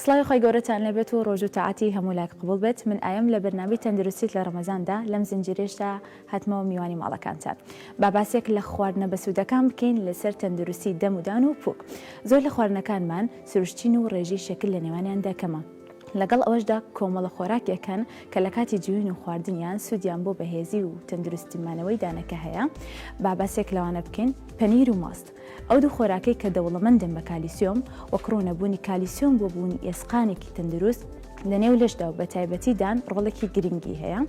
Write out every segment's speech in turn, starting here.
سڵاوی خوای گەورەتان لێبێت و ڕۆژوو تاعەتی هەموو لایەک قبوڵ بێت من ئایم لە بەرنامەی تەندروستیت لە ڕەمەزاندا لەم زنجیرەیشدا هاتمەوە میوانی ماڵەکانتان با باسێک لە خواردنە بەسوودەکان بکەین لەسەر تەندروستی دەم و دان و پوک زۆر لە خواردنەکانمان سروشتین و ڕێژەی شەکر لە نێوانیاندا کەمە لەگەڵ ئەوەشدا کۆمەڵە خۆراکێک هەن کە لە کاتی جوین و خواردنیان سوودیان بۆ بەهێزی و تەندروستی مانەوەی دانەکە هەیە با باسێک لەوانە بکەین پەنیر و ماست ئەو دوو خۆراکەی کە دەوڵەمەندن بە کالیسیۆم، وەک ڕوونە بوونی کالیسیۆم بۆ بوونی ئێسقانێکی تەندروست لە نێو لەشدا و بەتایبەتی دان ڕۆڵێکی گرنگی هەیە.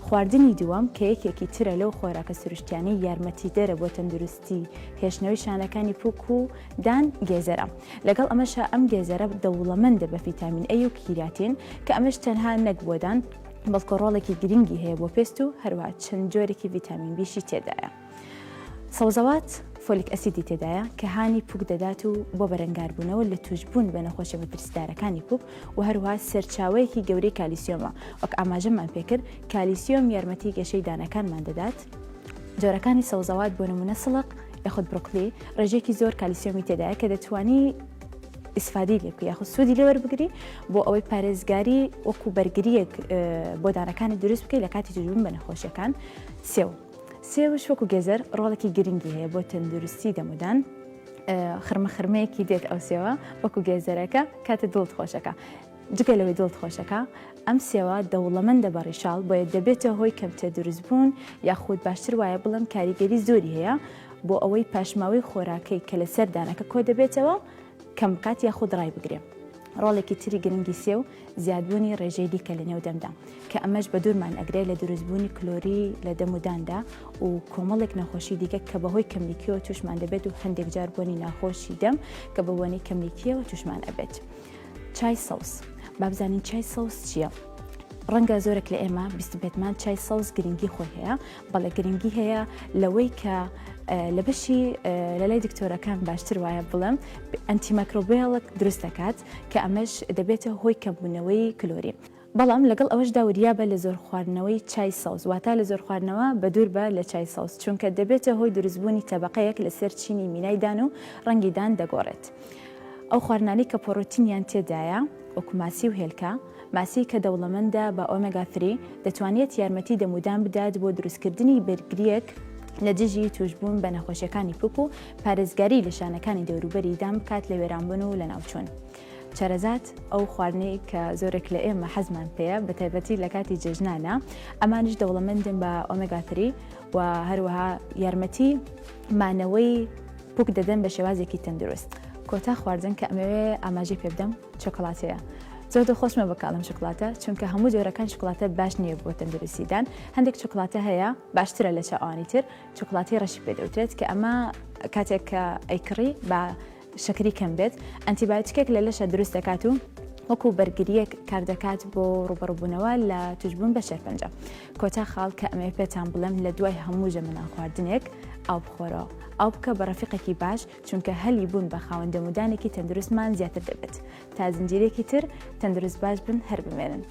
خواردنی دووەم کە یەکێکی ترە لەو خۆراکە سروشتیانەی یارمەتیدەرە بۆ تەندروستی هێشتنەوەی شانەکانی پوک و دان گێزەرە. لەگەڵ ئەمەشا ئەم گێزەرە دەوڵەمەندە بە فیتامین A و کیراتین کە ئەمەش تەنها نەک بۆ دان بەڵکو ڕۆڵێکی گرنگی هەیە بۆ پێست و هەروەها چەند جۆرێکی ڤیتامین بیشی تێدایە. سەوزەوات فۆلیک ئەسیدی تێدایە کە هانی پوک دەدات و بۆ بەرەنگاربوونەوە لە تووشبوون بە نەخۆشیە مەترسیدارەکانی پوک و هەروەها سەرچاوەیەکی گەورەی کالیسیۆمە وەک ئاماژەمان پێکرد کالیسیۆم یارمەتی گەشەی دانەکانمان دەدات. جۆرەکانی سەوزەوات بۆ نمونە سڵق یاخود بڕۆکلی ڕێژەیەکی زۆر کالیسیۆمی تێدایە کە دەتوانی ئیسفادەی لێ بکەی یاخود سوودی لێ وەربگری بۆ ئەوەی پارێزگاری وەکو بەرگریەک بۆ دانەکانی دروست بکەی لە کاتی تووشبوون بە نەخۆشیەکان. سێو سێوش وەکو گێزەر ڕۆڵێکی گرنگی هەیە بۆ تەندروستی دەمودان خرمە خرمەیەکی دێت ئەو سێوە وەکو گێزەرەکە کاتە دڵت خۆشەکە جگە لەوەی دڵت خۆشەکە ئەم سێوە دەوڵەمەندە بە ڕیشاڵ بۆیە دەبێتە هۆی کەمتر دروستبوون یاخود باشتر وایە بڵێم کاریگەری زۆری هەیە بۆ ئەوەی پاشماوەی خۆراکەی کە لەسەر دانەکە کۆ دەبێتەوە کەم بکات یاخود ڕایبگرێ. ڕۆڵێکی تری گرنگی سێو زیادبوونی ڕێژەی لیکە لە نێو دەمدا کە ئەمەش بە دوورمان ئەگرێ لە دروستبوونی کلۆری لە دەم و داندا و کۆمەڵێک نەخۆشی دیکە کە بەهۆی کەملیکیەوە تووشمان دەبێت و هەندێک جار بۆنی ناخۆشی دەم کە بە بۆنی کەملیکیەوە تووشمان ئەبێت. چای سەوز با بزانین چای سەوز چییە؟ ڕەنگە زۆرێک لە ئێمە بیستبێتمان چای سەوز گرنگی خۆی هەیە بەڵێ گرنگی هەیە لەوەی کە لە بەشی لە لای دکتۆرەکان باشتر وایە بڵێم antimicrobial ک دروست دەکات کە ئەمەش دەبێتە هۆی کەمبوونەوەی کلۆری. بەڵام لەگەڵ ئەوەشدا وریابە لە زۆر خواردنەوەی چای سەوز واتا لە زۆر خواردنەوە بەدوور بە لە چای سەوز چونکە دەبێتە هۆی دروستبوونی تەبەقەیەک لەسەر چینی مینای دان و ڕەنگی دان دەگۆڕێت. ئەو خواردنانەی کە پۆرۆتینیان تێدایە وەکو ماسی و هێلکە، ماسی کە دەوڵەمەندە بە ئۆمێگا three، دەتوانێت یارمەتی دەمودان بدات بۆ دروستکردنی بەرگرییەک لە دژی تووشبوون بە نەخۆشیەکانی پوک و پارێزگاری لە شانەکانی دەوروبەری دان بکات لە وێرانبوون و لەناوچوون. چەرەزات، ئەو خواردنەی کە زۆرێک لە ئێمە حەزمان پێیە بەتایبەتی لە کاتی جەژنانە، ئەمانیش دەوڵەمەندن بە ئۆمێگا three و هەروەها یارمەتی مانەوەی پوک دەدەن بە شێوازێکی تەندروست. کۆتا خواردن کە ئەمەوێ ئاماژەی پێ بدەم شۆکۆلاتەیە. زۆر دڵخۆشمە بە کاڵم شۆکولاتە چونکە هەموو جۆرەکان شۆکولاتە باش نییە بۆ تەندروستی دان هەندێک شۆکولاتە هەیە باشترە لە چاوانی تر شۆکولاتەی ڕەشی پێ دەوترێت کە ئەمە کاتێک کە ئەیکڕی بە شەکری کەم بێت ئەنتیبایۆتیکێک لە لەشە دروست دەکات و وەکو بەرگریەک کاردەکات بۆ ڕوبەڕوبوونەوە لە توشبوون بە شێرپەنجە کۆتا خاڵ کە ئەمەوێ پێتان بڵێم لە دوای هەموو ژەمە نانخواردنێک ئاو بخۆرەوە ئاو بکە بە ڕەفیقێکی باش چونکە هەلی بوون بە خاوەن دەمودانێکی تەندروستمان زیاتر دەبێت تا زنجیرێکی تر تەندروست باش بن هەر بمێنن.